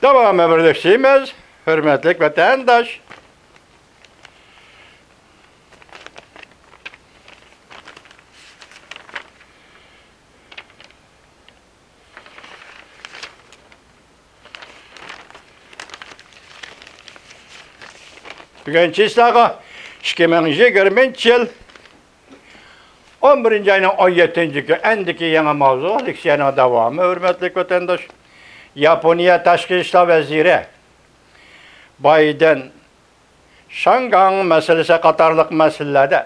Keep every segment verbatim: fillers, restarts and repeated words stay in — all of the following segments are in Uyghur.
داۋامى بىرلىكسىمىز، ھۆرمەتلىك ۋەتەنداش. بۈگۈن چىسلاغا ئىككى مىڭ يىگىرمىنچى يىل ئون بىرىنچى ئاينىڭ ئون يەتتىنچى كۈنى ئەندىكى يېڭى ماۋزۇ، لېكسىيەنىڭ داۋامى، ھۆرمەتلىك ۋەتەنداش. ياپونىيە تاشقى ئىشلار ۋەزىرى بايدېن شياڭگاڭ مەسىلىسى قاتارلىق مەسىلىلەردە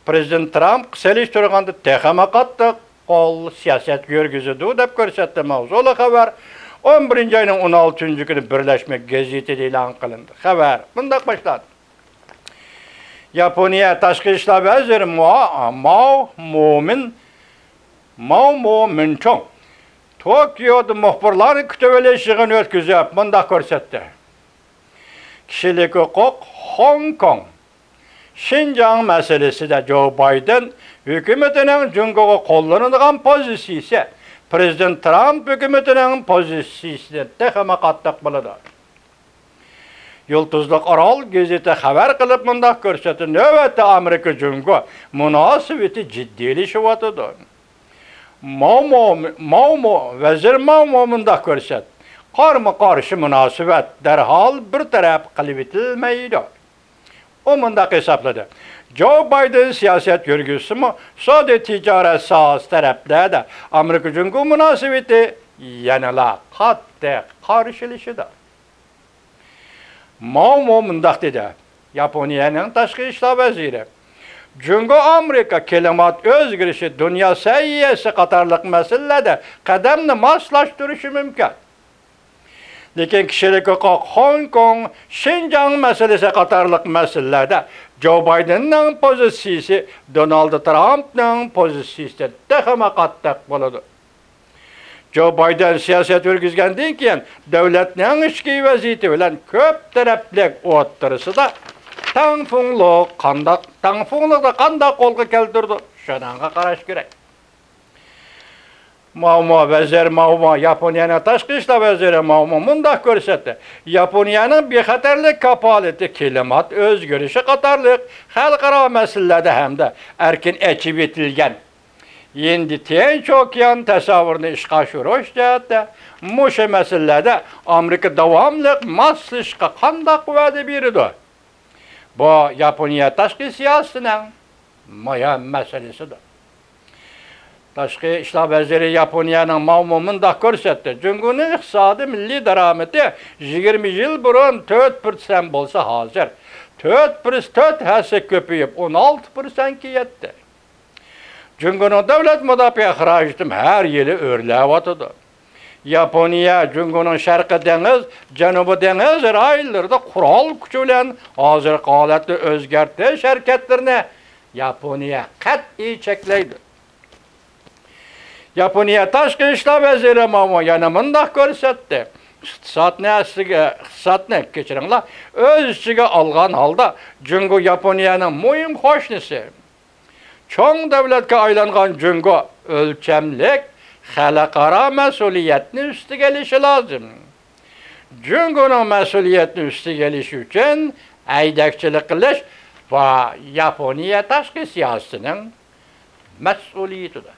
پىرېزىدېنت ترامپقا سېلىشتۇرغاندا تېخىمۇ قاتتىق قول سىياسەت يۈرگۈزىدۇ، دەپ كۆرسەتتى ماۋزۇلۇق خەۋەر. ئون بىرىنچى ئاينىڭ ئون ئالتىنچى كۈنى بىرلەشمە گېزىتىدە ئېلان قىلىندى. خەۋەر مۇنداق باشلاندى. ياپونىيە تاشقى ئىشلار ۋەزىرى ماۋ، ماۋ مومىن، ماۋ مو مىنچۇڭ توكيودا مۇخبىرلارنى كۈتۈۋېلىش يىغىنى ئۆتكۈزۈپ، مۇنداق كۆرسەتتى. كىشىلىك ھوقۇق، خوڭكوڭ، شىنجاڭ مەسىلىسىدە جو بايدېن ھۆكۈمىتىنىڭ جۇڭگوغا قوللىنىدىغان پوزىتسىيىسى پىرېزىدېنت ترامپ ھۆكۈمىتىنىڭ پوزىتسىيىسىدىن تېخىمۇ قاتتىق بولىدۇ. يۇلتۇزلۇق ئارال گېزىتى خەۋەر قىلىپ مۇنداق كۆرسەتتى، نۆۋەتتە ئامېرىكا جۇڭگو مۇناسىۋىتى جىددىيلىشىۋاتىدۇ. ماۋمو، ماۋمو، ۋەزىر ماۋمو مۇنداق كۆرسەت، قارمۇ قارشى مۇناسىۋەت دەرھال بىر تەرەپ قىلىۋېتىلمەيدۇ. ئۇ مۇنداق ھېسابلىدى، جو بايدېن سىياسەت يۈرگۈزسىمۇ، سودا تىجارەت ساھەسى تەرەپلەردە ئامېرىكا جۇڭگو مۇناسىۋىتى يەنىلا قاتتىق قارشىلىشىدۇ. ماۋمو مۇنداق دېدى، ياپونىيەنىڭ تاشقى ئىشلار ۋەزىرى، جۇڭگو ئامېرىكا كىلىمات ئۆزگىرىشى، دۇنيا سەۋىيەسى قاتارلىق مەسىلىلەردە قەدەمنى ماسلاشتۇرۇشى مۇمكىن. لېكىن كىشىلىك ھوقۇق، خوڭكوڭ، شىنجاڭ مەسىلىسى قاتارلىق مەسىلىلەردە جو بايدېننىڭ پوزىتسىيىسى دونالد ترامپنىڭ پوزىتسىيىسىدىن تېخىمۇ قاتتىق بولىدۇ. جو بايدېن سىياسەت يۈرگۈزگەندىن كېيىن، دۆلەتنىڭ ئىچكى ۋەزىيىتى بىلەن كۆپ تەرەپلىك ئوتتۇرىسىدا تەڭپۇڭلۇق قانداق، تەڭپۇڭلۇقنى قانداق قولغا كەلتۈرىدۇ، شۇنىڭغا قاراش كېرەك. ماۋمو، ۋەزىر ماۋمو، ياپونىيەنىڭ تاشقى ئىشلار ۋەزىرى ماۋمو مۇنداق كۆرسەتتى، ياپونىيەنىڭ بىخەتەرلىك كاپالىتى، كىلىمات ئۆزگىرىشى قاتارلىق خەلقئارا مەسىلىلەردە ھەمدە ئەركىن ئېچىۋېتىلگەن ھىندى تىنچ ئوكيان تەسەۋۋۇرىنى ئىشقا ئاشۇرۇش جەھەتتە مۇشۇ مەسىلىلەردە ئامېرىكا داۋاملىق ماسلىشىشقا قانداق ۋەدە بېرىدۇ؟ بۇ ياپونىيە تاشقى سىياسىتىنىڭ مۇھىم مەسىلىسىدۇر. تاشقى ئىشلار ۋەزىرى ياپونىيەنىڭ ماۋمو مۇنداق كۆرسەتتى، جۇڭگونىڭ ئىقتىسادىي مىللىي دارامىتى يىگىرمە يىل بۇرۇن تۆت پىرسەنت بولسا، ھازىر تۆت پىرس-، تۆت ھەسسە كۆپىيىپ، ئون ئالتە پىرسەنتكە يەتتى. جۇڭگونىڭ دۆلەت مۇداپىئە خىراجىتىمۇ ھەر يىلى ئۆرلەۋاتىدۇ. ياپونىيە جۇڭگونىڭ شەرقىي دېڭىز، جەنۇبىي دېڭىز رايونلىرىدا قورال كۈچى بىلەن ھازىرقى ھالەتنى ئۆزگەرتىش ھەرىكەتلىرىنى ياپونىيە قەتئىي چەكلەيدۇ. ياپونىيە تاشقى ئىشلار ۋەزىرى ماۋمو يەنە مۇنداق كۆرسەتتى، ئىقتىسادنى ئەسلىگە، ئىقتىسادنى، كەچۈرۈڭلار، ئۆز ئىچىگە ئالغان ھالدا جۇڭگو ياپونىيەنىڭ مۇھىم قوشنىسى. چوڭ دۆلەتكە ئايلانغان جۇڭگو ئۆلچەملىك خەلقئارا مەسئۇلىيەتنى ئۈستىگە ئېلىشى لازىم. جۇڭگونىڭ مەسئۇلىيەتنى ئۈستىگە ئېلىشى ئۈچۈن ھەيدەكچىلىك قىلىش بۇ ياپونىيە تاشقى سىياسىتىنىڭ مەسئۇلىيىتىدۇر.